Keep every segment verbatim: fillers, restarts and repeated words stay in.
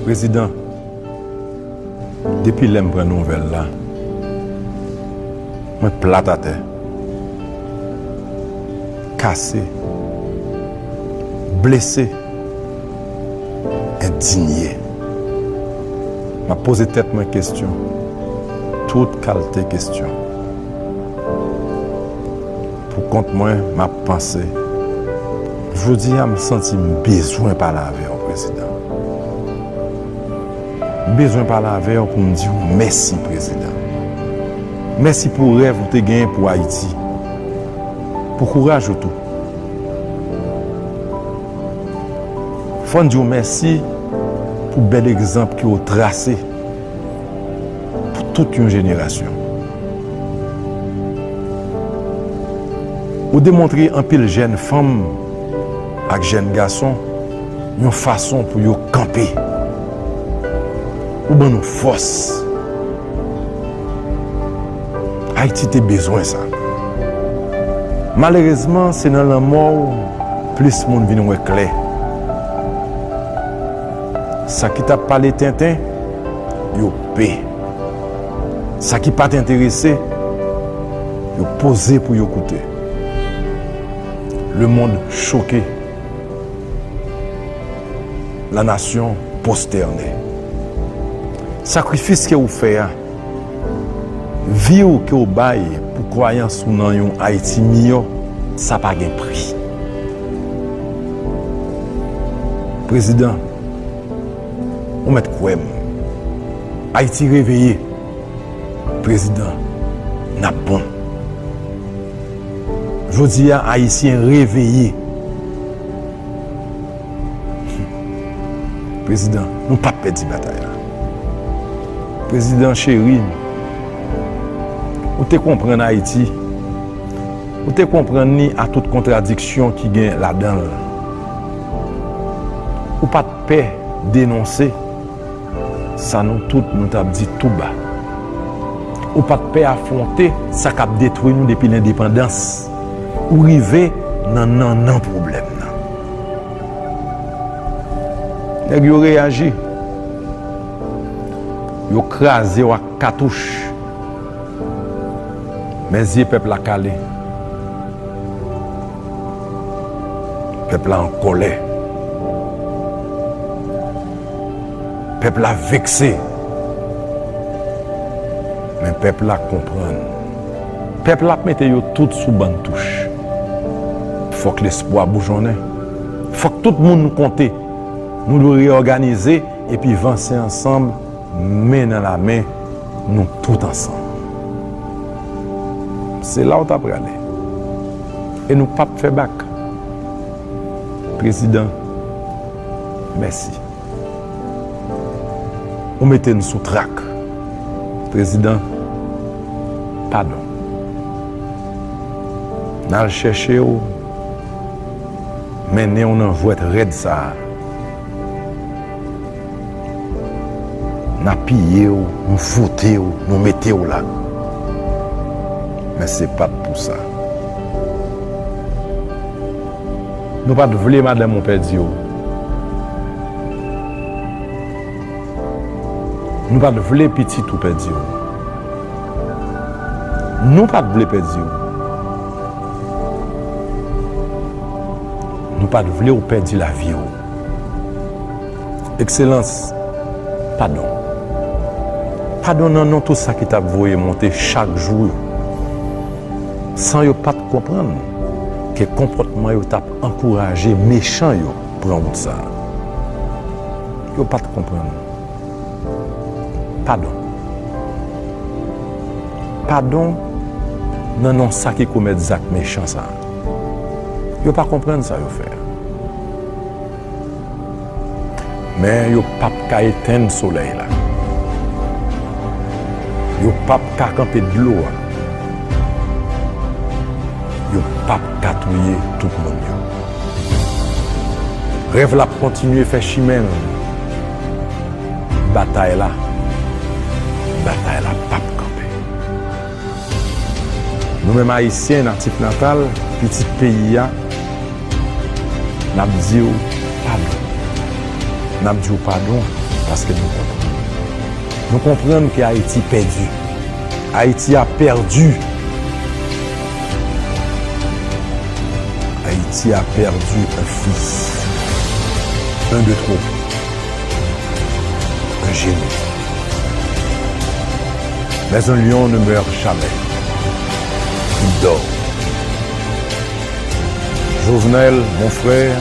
Prezidan, depi lè m pran nouvèl la, mwen plat atè, kase, blese, endinye. M ap poze tèt mwen kesyon, tout kalte kesyon. Pou kont mwen, m ap panse. Jodi a, m santi m bezwen pale avè w, Prezidan. M bezwen pale avè w pou m di w mèsi, Prezidan. Mèsi pou rèv ou te genyen pou Ayiti. Pou kouraj ou tou. Fò n di w mèsi pou bèl egzanp ke w trase pou tout yon jenerasyon. Ou demontre anpil jèn fanm ak jèn gason yon fason pou yo kanpe. Ou ban nou fòs. Ayiti te bezwen sa. Malerezman, se nan lanmò w plis moun vin wè klè. Sa ki t ap pale tenten, yo pe. Sa ki pa t enterese, yo poze pou yo koute. Le monde choqué. La nation prosternée. Sakrifis ke ou fè a, vi w ke w bay pou kwayans ou nan yon Ayiti miyò, sa pa gen pri. Prezidan, ou mèt kwè m. Ayiti reveye. Prezidan, n ap bon. Jodi a, Ayisyen reveye. Prezidan, nou p ap pèdi batay la. Prezidan cheri, ou te konprann Ayiti. Ou te konprann li a tout kontradiksyon ki gen ladan l. Ou pa t pè denonse sa nou tout nou t ap di tou ba. Ou pa t pè afwonte sa k ap detwi nou depi lendepandans. Ou rive nan nannan pwoblèm nan. Nèg yo reyaji. Yo kraze w ak katouch. Men zye pèp la kale. Pèp la an kòlè. Pèp la vekse. Men pèp la konprann. Pèp la ap mete yo tout sou bann touch. Fòk lespwa boujonnen. Fòk tout moun konte. Nou dwe reyòganize epi vanse ansanm, men nan lamen, nou tout ansanm. Se la w ta prale. E nou p ap fè bak. Prezidan, mèsi. Ou mete n sou trak. Prezidan, padon. N al chèche w, mennen w nan jwèt rèd sa a. N apiye w, nou vote w, nou mete w la. Men se pa t pou sa. Nou pa t vle madanm ou pèdi w. Nou pa t vle pitit ou pèdi w. Nou pa t vle pèdi w. Nou pa t vle w pèdi lavi w. Ekselans, padon. Padon nan non tout sa ki t ap voye monte chak jou yo. San yo pa t konprann ke konpòtman yo t ap ankouraje mechan yo pran wout sa a. Yo pa t konprann. Padon. Padon nan non sa ki komèt zak mechan sa a. Yo pa konprann sa yo fè a. Men yo p ap ka etenn solèy la. Yo p ap ka kanpe dlo a. Yo p ap ka touye tout moun yo. Rèv la ap kontinye fè chimen l. Batay la, batay la p ap kanpe. Nou menm Ayisyen natif natal, pitit peyi a, n ap di w padon. N ap di w padon. Paske nou konprann. Nou konprann ke Ayiti pèdi. Ayiti a pèdi. Ayiti a pèdi un fils. Un de trop. Un génie. Mais un lion ne meurt jamais. Il dort. Jovenel, mon frère,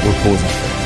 repose en paix.